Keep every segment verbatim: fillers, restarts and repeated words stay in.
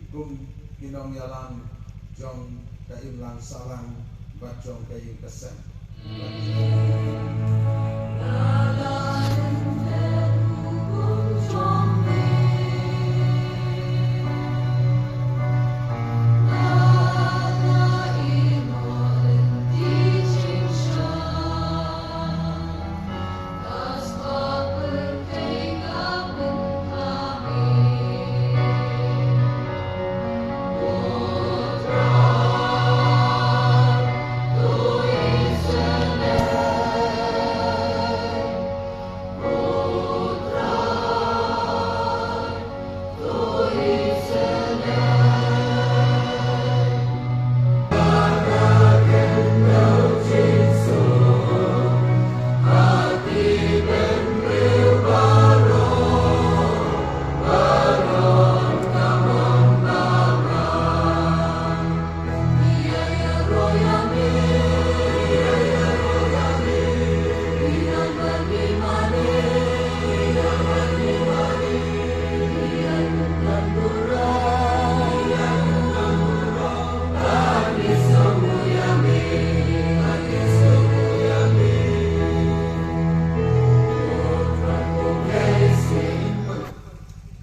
Kum ki nongïalam jong ka imlang sahlang bad jong ka ïing ka sem.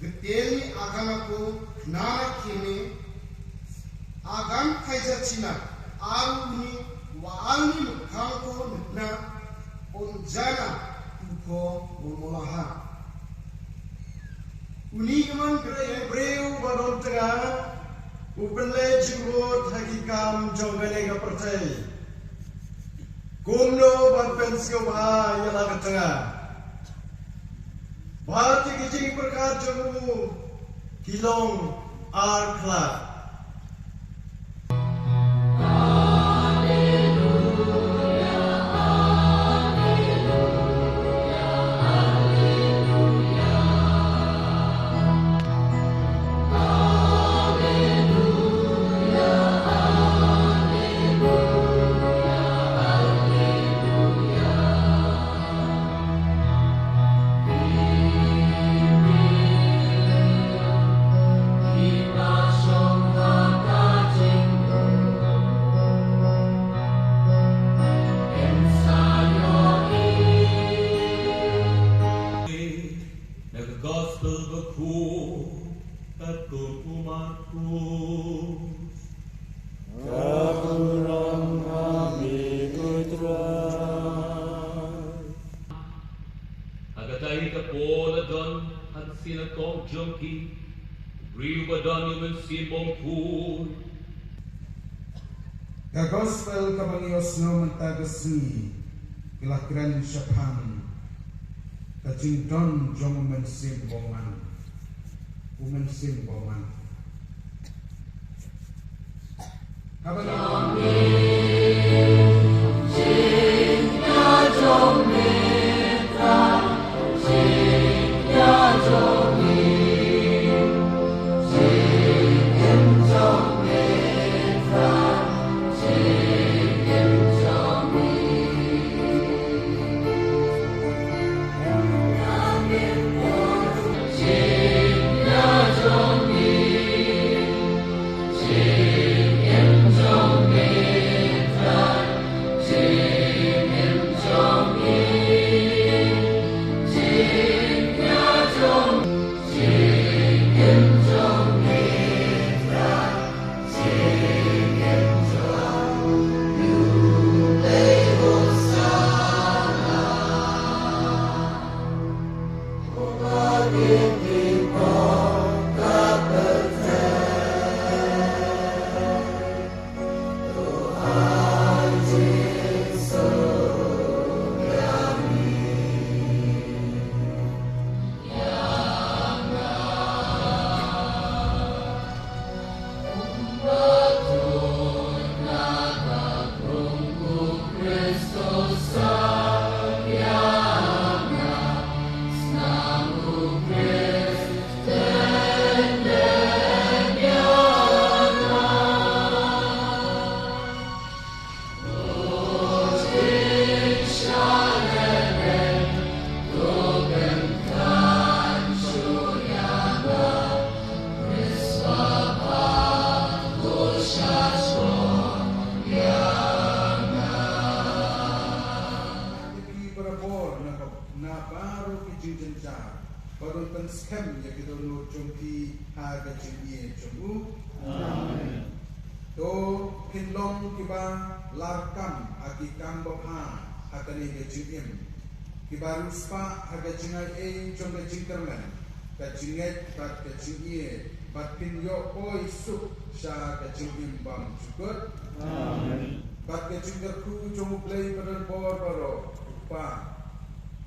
Giteni agama ko nana kini agan kaija china aru ni wa alni mukang ko nukna onjana uko onmolaha. Uni iman breu breu badon tengah u penle jinglut haki kam jong kane ka pertai. Kumno ban pen siu bha ïa la ka tengah. Bad ki jingpyrkhat jong u ki long ar khlad. Na ka Gospel bakhuid katkum u Markus. Ka burom ha me ko Trai. Ha kata hi ka por la don ha ka synagog jong ki u briew ba don ïa u Mynsiem Bakhuid. Ka Gospel kaba ngi ïohsngew mynta ka sngi ka la kren shaphang ka jingdon jong u Mynsiem Bymman. U Mynsiem Bymman. Haba jynjar, bad un pynskhem ïa ki dohnud jong phi ha ka jingïeit jong u. Amen. To phin long kiba larkam ha ki kam babha ha kane ka jingim, kiba riewspah ha ka jingaiei jong ka jingkyrmen, ka jingngeit bad ka jingïeit, bad phin ïoh poi suk sha ka jingim bymjukut. Amen. Bad ka jingkyrkhu jong U Blei badonbor baroh, U Kpa,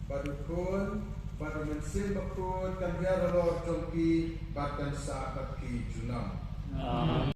bad U Khun, bad U Mynsiem Bakhuid, kan hiar halor jong phi bad kan sah bad phi junom. Amen.